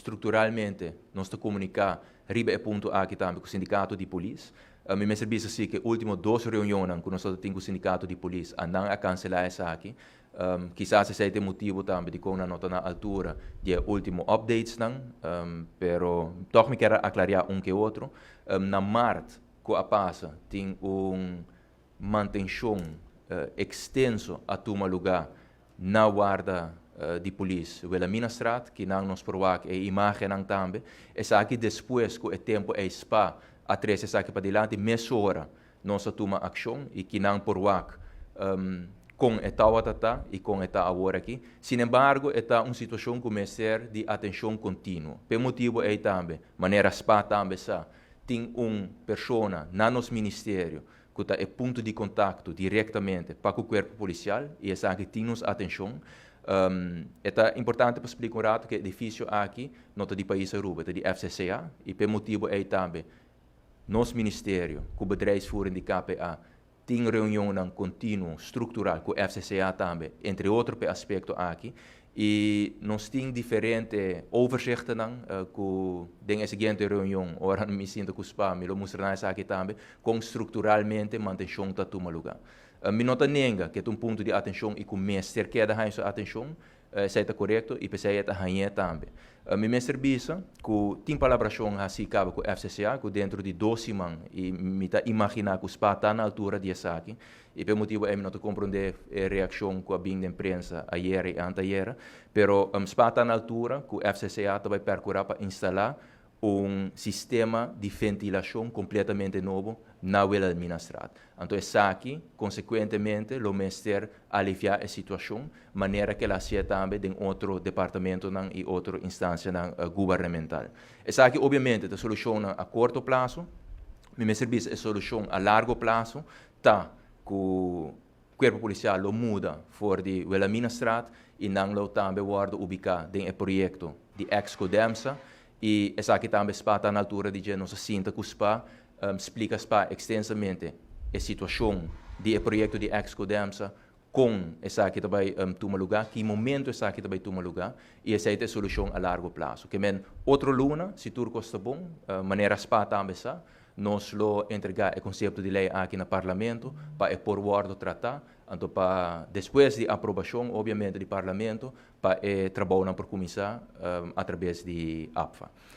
Structuralmente, nos ta comunica riba e punto aki tambe cu sindicato di polis. Mi mester bisa si cu ultimo dos reunion cu nos tin cu sindicato di polis, nan a cancela esaki. Kisas esey ta e motibo tambe di con no ta na altura di ultimo updates nan, pero toch mi kier aclara un cu otro. Na maart cu a pasa, tin un mantencion extenso a tuma luga na warda di polis Wilhelminastraat, cu nan nos por wak e imagen nan tambe. Esaki despues cu e tempo e SPA a trece esaki padilanti, mesora nos a tuma accion y cu nan por wak con e tawata y con e ta awor aki. Sin embargo, ta un situacion cu mester di atencion continuo. Pa e motibo ey tambe, manera SPA tambe sa, tin un persona na nos ministerio cu ta e punto di contacto directamente pa e cuerpo policial y esaki tin nos atencion. Ta importante pa splica un rato cu e edificio aki no ta di pais Aruba, ta di FCCA y pa e motibo ey tambe nos ministerio, cu bedrijfsvoering di KPA, tin reunion continuo, structural, cu FCCA tambe, entre otro pa e aspecto aki. Y nos tin diferente overzichten cu den e siguiente reunion, ora mi sinta cu SPA, mi lo mustra esaki tambe, con structuralmente mantencion ta tuma luga. Mi no ta nenga cu ta un punto di atencion y cu mester keda su atencion, esey ta corecto y esey ta haña tambe. Mi mester bisa cu tin palabracion asina caba cu FCCA, cu dentro di 2 siman, y mi ta imagina cu SPA ta na altura di esaki, y pa e motibo ey mi no ta comprende e reaccion cu a bin den prensa ayera y antayera, pero SPA ta na altura cu FCCA ta bay percura pa instala un sistema di ventilacion completamente nobo na Wilhelminastraat. Anto, esaki, consecuentemente, lo mester alivia e situacion, manera cu el a haci tambe den otro departamento y otro instancia gubernamental. Esaki, obviamente, ta solucion a corto plaso, mi mester bisa e solucion a largo plaso, ta cu cuerpo policial lo muda for di Wilhelminastraat y nan lo tambe wordo ubica den e proyecto di ex-Codemsa y esaki tambe SPA ta na altura di dje. Nos a sinta cu SPA, splica SPA extensamente e situacion di e proyecto di ex-Codemsa, con esaki ta bay tuma luga, ki momento esaki ta bay tuma luga y esey ta e solucion a largo plaso. Kiermen otro luna, si tur cos ta bon, manera SPA tambe sa, nos lo entrega e concepto di ley aki na Parlamento pa e por wordo trata, anto pa despues di aprobacion, obviamente, di Parlamento, pa e trabou por cuminsa atraves di APFA.